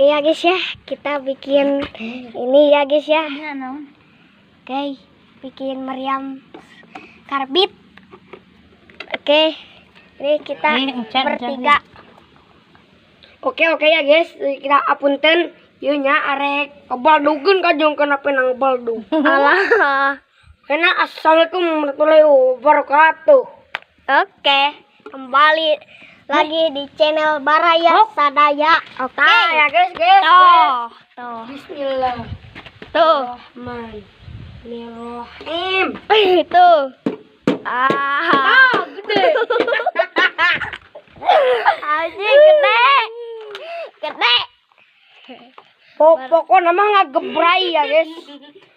Oke ya guys ya, kita bikin ini ya guys ya. Oke, bikin meriam karbit. Oke, ini kita bertiga. Oke oke ya guys, kita apunten ieu nya arek ngebaldugeun kajong kenapa nang baldug. Alah. Karena assalamualaikum warahmatullahi wabarakatuh. Oke, kembali lagi di channel Baraya Sadaya. Oke. Nah, ya guys, guys. Tuh, tuh. Bismillah. Tuh. Bismillahirrahmanirrahim. Tuh. Ah. Ah, gede. Anjing gede. Gede. Pokoknya mah ngagebrai ya guys.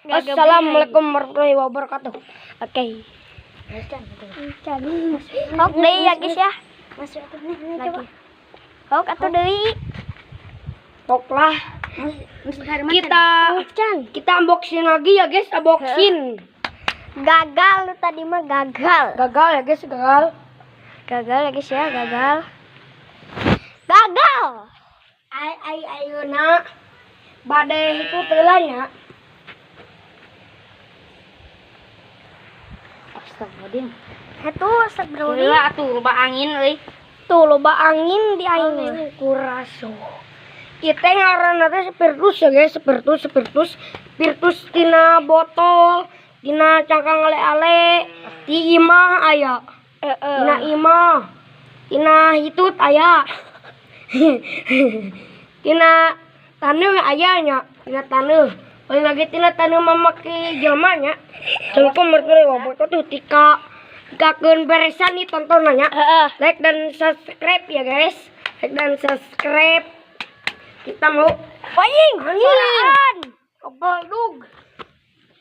Assalamualaikum warahmatullahi wabarakatuh. Oke. Oke ya guys ya. Masuk lagi. Hok atuh deui. Pok lah. Kita unboxing lagi ya guys, unboxing. Gagal lu tadi mah gagal. Gagal ya guys, gagal. Gagal ya guys ya, gagal. Gagal. Ai ai ayeuna bade itu teh nya. Astagfirullahaladzim. Atuh astagfirullahaladzim. Heula atuh loba angin euy. Tuh loba angin di aing mah. Kuraso. Kita ngaranna teh spiritus ya guys, spiritus spiritus spiritus tina botol, tina cangkang ale-ale, ti imah aya. Tina imah, tina hitut aya. Tina taneuh aya nya, tina taneuh. Paling lagi tina taneuh mamake jelema nya. Assalamualaikum warahmatullahi wabarakatuh. Tika tikakeun beresan nih tontonannya. Like dan subscribe ya guys. Like dan subscribe. Kita mau Anjing, anjing. Kebaldug.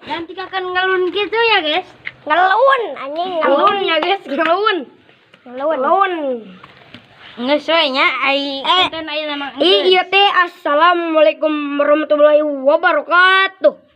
Dan tikakeun ngelun gitu ya guys. Ngelun anjing, ngelun ya guys, ngelun. Ngelun. Ngelun. Geus we nya ai konten ayeuna mah. Iya teh assalamualaikum warahmatullahi wabarakatuh.